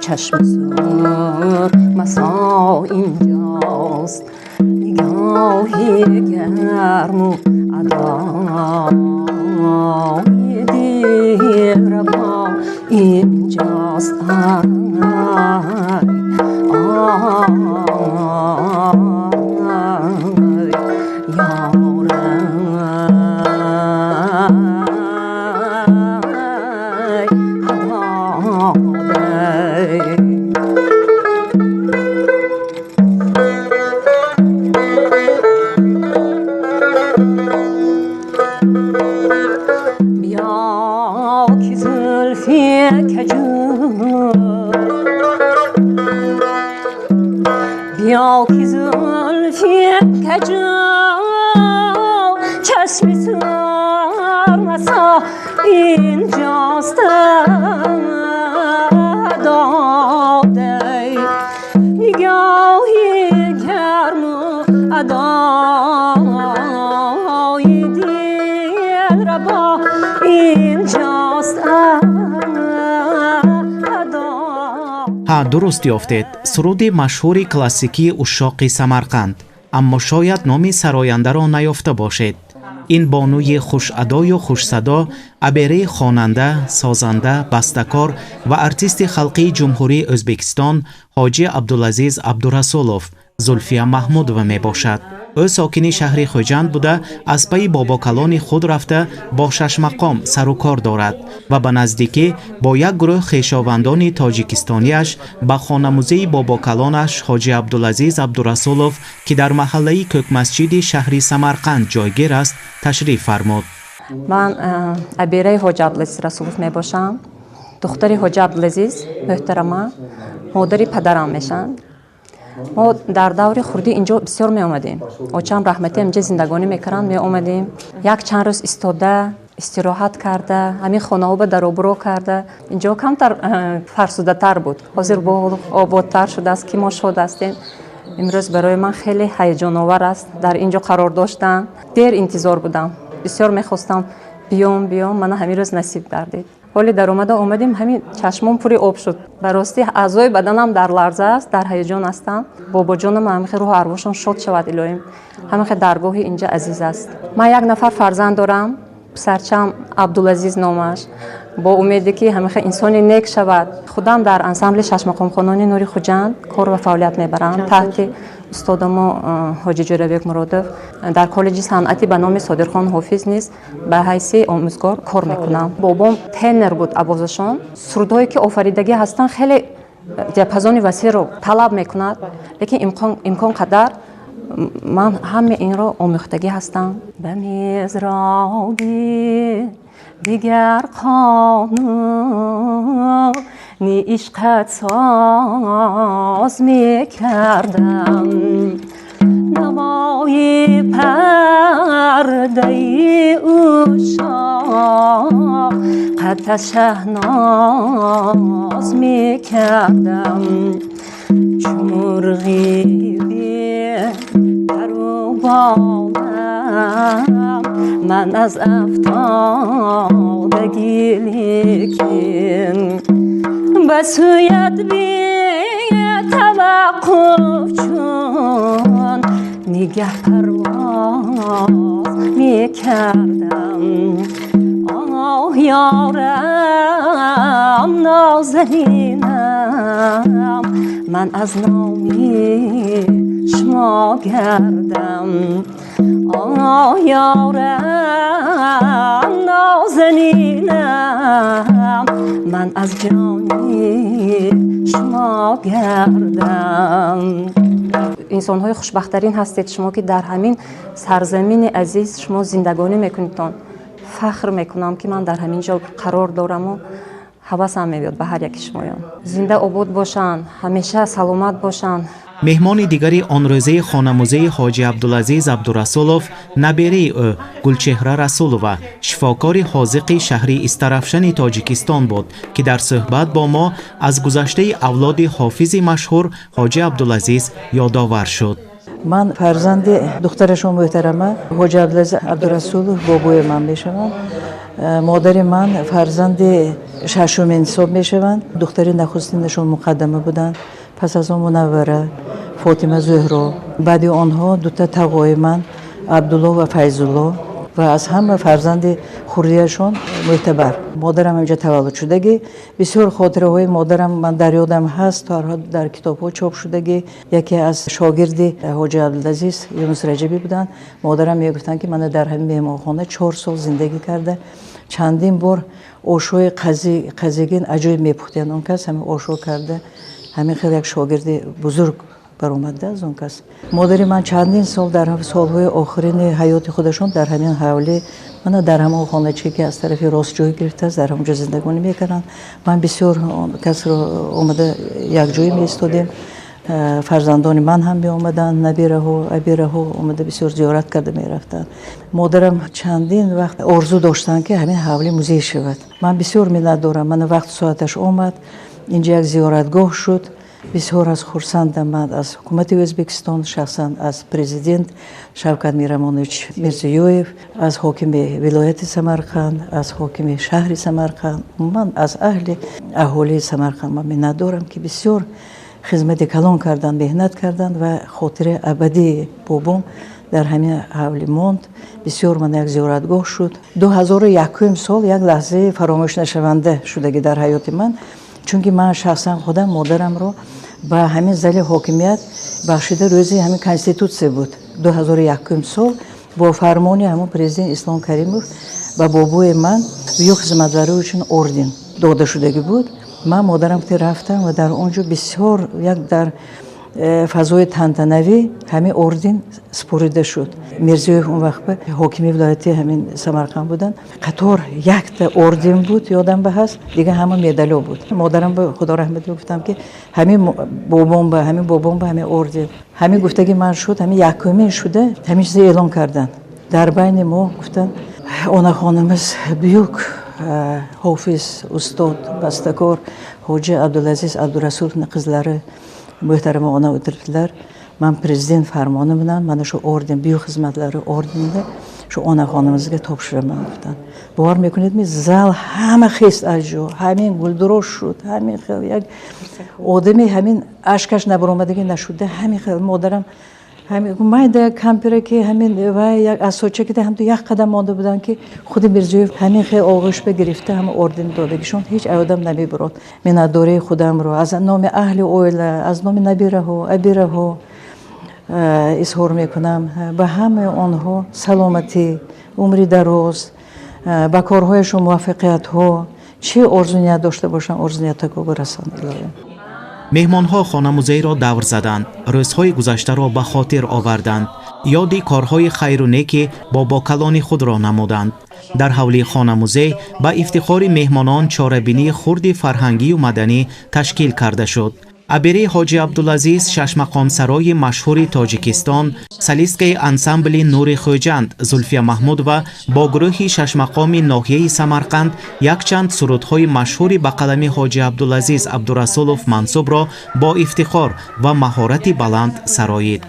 Чашм сур масо инҷост, нигоҳи гарму адои дилрабо инҷост. Ай ёрай, بیا که زلفی کجو چشم سرمسا اینجاست داده نگاهی گرم و ادای دل ربا اینجاست. Ҳа, дуруст ёфтед, суруди машҳури классикии ушшоқи Самарқанд, аммо шояд номи сарояндаро наёфта бошед. Ин бонуи хушадою хушсадо абераи хонанда, созанда, бастакор ва артисти халқии Ҷумҳурии Ӯзбекистон Ҳоҷи Абдулазиз Абдурасулов, Зулфия Маҳмудова мебошад. Ӯ сокини шаҳри Хуҷанд буда, аз пайи бобокалони худ рафта бо шашмақом сару кор дорад ва ба наздикӣ бо як гурӯҳ хешовандони тоҷикистониаш ба хонамузеи бобокалонаш Ҳоҷи Абдулазиз Абдурасулов, ки дар маҳаллаи Кӯкмасҷиди шаҳри Самарқанд ҷойгир аст, ташриф фармуд. Ман абераи Ҳоҷи Абдулазиз Расулов мебошам, духтари Ҳоҷи Абдулазиз муҳтарама, модари падарам мешаванд. Мо дар даври хурдӣ инҷо бисёр меомадем. Очам раҳматӣ инҷа зиндагонӣ мекарданд, меомадем. Як чанд рӯз истода, истироҳат карда, ҳамин хонаҳо ба даробуро карда. Инҷо камтар фарсудатар буд. Ҳозир бо ободтар шудааст, ки мо шод ҳастем. Имрӯз барои ман хеле ҳаяҷоновар аст дар инҷо қарор доштан. Дер интизор будам. Бисёр мехостам биём, биём, мана ҳамин рӯз насиб гардид. Ҳоле даромада омадем, ҳамин чашмон пури об шуд. Ба ростӣ аъзои баданам дар ларза аст, дар ҳаяҷон ҳастам. Бобоҷонам ҳамин рӯҳу арвошон шод шавад, илоҳим. Ҳамин даргоҳи инҷа азиз аст. Ман як нафар фарзанд дорам, писарчам Абдулазиз номаш, бо умеде ки ҳамин инсони нек шавад. Худам дар ансамбли шашмақомхонони Нури Хуҷанд кор ва фаъолият мебарам таҳти устодамо Ҳоҷи Ҷӯрабек Муродов. Дар коллеҷи санъатӣ ба номи Содирхон Ҳофиз низ ба ҳайси омӯзгор кор мекунам. Бобом тенор буд, овозашон. Сурудҳое ки офаридагӣ ҳастанд, хеле диапазони васеъро талаб мекунад, лекин имкон қадар ман ҳама инро омӯхтагӣ ҳастам. Ба мезроби дигар қонуни ишқат соз мекардам, навои пардаи ушоқ қад шаҳноз мекардам, чу мурғи бепару болам ман аз афтодагӣ, лекин ба сӯят бетаваққуф чун нигаҳ парвоз мекардам. Оҳ, ёрам, нозанинам, ман аз номи шумо гардам. Оҳ, ёрам, нозанинам, ман аз ҷони шумо гардам. Инсонҳои хушбахттарин ҳастед шумо, ки дар ҳамин сарзамини азиз шумо зиндагонӣ мекунедтон. Фахр мекунам, ки ман дар ҳамин ҷо қарор дораму Ҳавасам мебиёд ба ҳар яки шумоён. Зинда обод бошанд, ҳамеша саломат бошанд. Меҳмони дигари он рӯзаи хонамузеи Ҳоҷи Абдулазиз Абдурасулов набераи ӯ Гулчеҳра Расулова, шифокори ҳозиқи шаҳри Истарафшани Тоҷикистон буд, ки дар суҳбат бо мо аз гузаштаи авлоди ҳофизи машҳур Ҳоҷи Абдулазиз ёдовар шуд. Ман фарзанди духтарашон муҳтарама Ҳоҷи Абдулазиз Абдурасулов бобои ман мешаванд. Модари ман фарзанди шашумин ҳисоб мешаванд. Духтари нахустинашон Муқаддама буданд, пас аз он Мунаввара, Фотима Зуҳро, баъди онҳо дута тағои ман Абдулло ва Файзулло ва аз ҳама фарзанди хурдиашон Мӯътабар. Модарам ҳаминҷа таваллуд шудагӣ. Бисёр хотираҳои модарам ман дар ёдам ҳаст, дар китобҳо чоп шудагӣ. Яке аз шогирди Ҳоҷи Абдулазиз Юнус Раҷабӣ буданд. Модарам мегуфтанд, ки мана дар ҳамин меҳмонхона 4 сол зиндагӣ карда, чандин бор ошои қазигин аҷоиб мепухтиянд. Он кас ҳамин ошо карда, ҳамин хел як шогирди бузург баромада аз он кас. Модари ман чандин сол, дар солҳои охирини ҳаёти худашон, дар ҳамин ҳавлӣ, мана дар ҳамон хоначае, ки аз тарафи рост ҷой гирифтааст, дар ҳамонҷо зиндагонӣ мекарданд. Ман бисёр касро омада якҷоя меистодем. Фарзандони ман ҳам меомаданд, набираҳо, абираҳо омада бисёр зиёрат карда мерафтанд. Модарам чандин вақт орзу доштанд, ки ҳамин ҳавлӣ музей шавад. Ман бисёр миннат дорам, мана вақту соаташ омад, инҷа як зиёратгоҳ шуд. Бисёр аз хурсандам ман аз ҳукумати Ӯзбекистон, шахсан аз президент Шавкат Мирамонович Мирзиёев, аз ҳокими вилояти Самарқанд, аз ҳокими шаҳри Самарқанд, умуман аз аҳли аҳолии Самарқанд ман миннат дорам, ки бисёр хизмати калон карданд, меҳнат карданд ва хотираи абадии бобом дар ҳамин ҳавлӣ монд. Бисёр ман як зиёратгоҳ шуд. 2001-ум сол як лаҳзаи фаромӯшнашаванда шудагӣ дар ҳаёти ман, чунки ман шахсан худам модарамро ба ҳамин зали ҳокимият бахшида, рӯзи ҳамин Конститутсия буд, 2001-ум сол, бо фармони ҳамон президент Ислом Каримов ба бобои ман бuyuk хизматлари uchun орден дода шудагӣ буд. Ман модарам ки рафтам ва дар он ҷо бисёр як дар фазои тантанавӣ ҳамин орден супорида шуд. Мирзиёев он вақт ҳокими вилояти ҳамин Самарқанд буданд. Қатор якта орден буд, ёдам ба ҳаст, дигар ҳама медало буд. Модарам ба, Худо раҳмат, гуфтам, ки ҳамин бобом ба, ҳамин бобом ба ҳамин орден. Ҳамин гуфтаги ман шуд, ҳамин якумин шуда ҳамин чиза эълон карданд дар байни мо. Гуфтанд: "Onaxonimiz buyuk hofiz, ustod, bastakor Hoji Abdulaziz Abdurasulovni qizlari muhtarama ona o'tiribdilar. Man prezident farmoni bilan mana shu orden, buyuk xizmatlari ordenini shu onaxonimizga topshiraman", guftan. Бовар мекунедми, зал ҳама хест аз ҷо, ҳамин гулдурош шуд, ҳамин хел як одами ҳамин ашкаш набаромадагӣ нашуда. Ҳамин хел модарам майда як кампира, ки ҳамин вай як асоча ки ҳамту як қадам монда буданд, ки худи Мирзиёев ҳамин хел оғӯш гирифта ҳама орден додагишон, ҳеҷ одам намебурод. Миннатдории худамро аз номи аҳли оила, аз номи набираҳо, абираҳо изҳор мекунам. Ба ҳамаи онҳо саломатӣ, умри дароз, ба корҳояшон муваффақиятҳо, чӣ орзуният дошта бошанд, орзуниятҳо бирасанд, илоҳӣ. Меҳмонҳо хонамузейро давр заданд, рӯзҳои гузаштаро ба хотир оварданд, ёди корҳои хайру неки бобокалони худро намуданд. Дар ҳавлии хонамузей ба ифтихори меҳмонон чорабинии хурди фарҳангию маданӣ ташкил карда шуд. Абираи Ҳоҷи Абдулазиз, шашмақомсарои машҳури Тоҷикистон, солисткаи ансамбли «Нури Хӯҷанд» Зулфия Маҳмудова бо гурӯҳи шашмақоми ноҳияи Самарқанд якчанд сурудҳои машҳури ба қалами Ҳоҷи Абдулазиз Абдурасулов мансубро бо ифтихор ва маҳорати баланд сароид.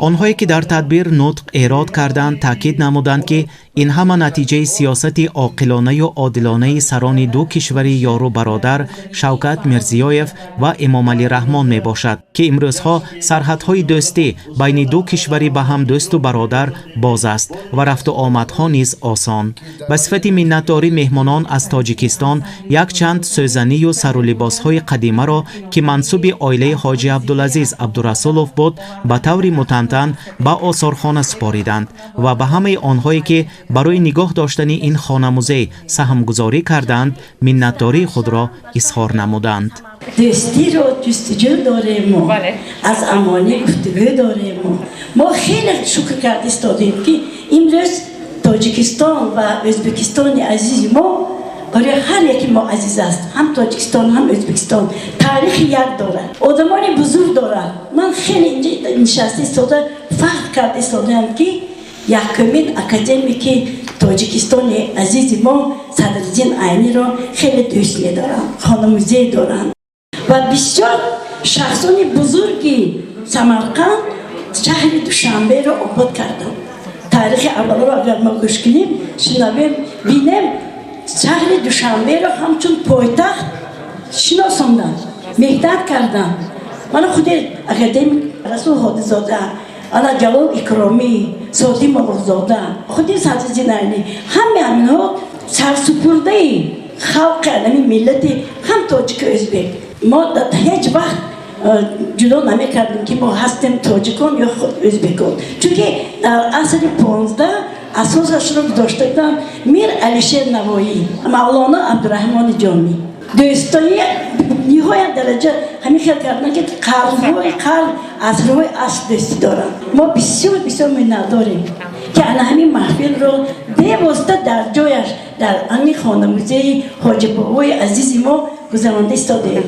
Онҳое ки дар тадбир нутқ эрод карданд, таъкид намуданд, ки Ин ҳама натиҷаи сиёсати оқилонаю одилонаи сарони ду кишвари ёру бародар, Шавкат Мирзиёев ва Эмомалӣ Раҳмон мебошад, ки имрӯзҳо сарҳадҳои дӯстӣ байни ду кишвари ба ҳам дӯсту бародар боз аст ва рафту омадҳо низ осон. Ба сифати миннатдорӣ меҳмонон аз Тоҷикистон якчанд сӯзанию сарулибосҳои қадимаро, ки мансуби оилаи Ҳоҷи Абдулазиз Абдурасулов буд, ба таври мутантан ба осорхона супориданд ва ба ҳамаи онҳое, ки барои нигоҳ доштани ин хонамузей саҳмгузорӣ карданд, миннатдории худро изҳор намуданд. Дӯстиро ҷустуҷӯ дорем мо, аз амонӣ гуфтугӯ дорем мо. Мо хеле шукр карда истодем, ки имрӯз Тоҷикистон ва Ӯзбекистони азизи мо барои ҳар яки мо азиз аст. Ҳам Тоҷикистон, ҳам Ӯзбекистон таърихи як дорад, одамони бузург дорад. Ман хеле инҷа нишаста истода фахр карда истодаам, ки якумин академики Тоҷикистони азизи мо Садриддин Айниро хеле дӯст медорам, хонамузей доранд ва бисёр шахсони бузурги Самарқанд шаҳри Душанберо обод карданд. Таърихи аввалро агар мо гӯш кунем, шинавем, бинем, шаҳри Душанберо ҳамчун пойтахт шиносонданд, меҳнат карданд. Мана худи академик Расул Ҳодизода, ана Ҷалол Икромӣ, Содӣ Молуқзода, худи Садриддин Айнӣ, ҳамаи ҳаминҳо сарсупурдаи халқи анами миллати ҳам тоҷику ӯзбек. Мо ҳеҷ вақт ҷудо намекардем, ки мо ҳастем тоҷикон ё ӯзбекон, чунки дар асри 15 асосашро гузошта буданд Мир Алишер Навоӣ, Мавлоно Абдураҳмони Ҷомӣ. Дӯстони ниҳоят дараҷа ҳамин хел кардан, ки қарнҳои қарн, асрҳои аср дӯстӣ доранд. Мо бисёр бисёр миннатдорем, ки ана ҳамин маҳфилро бевосита дар ҷояш, дар ҳамин хонамузеи ҳоҷибобои азизи мо гузаронда истодаем.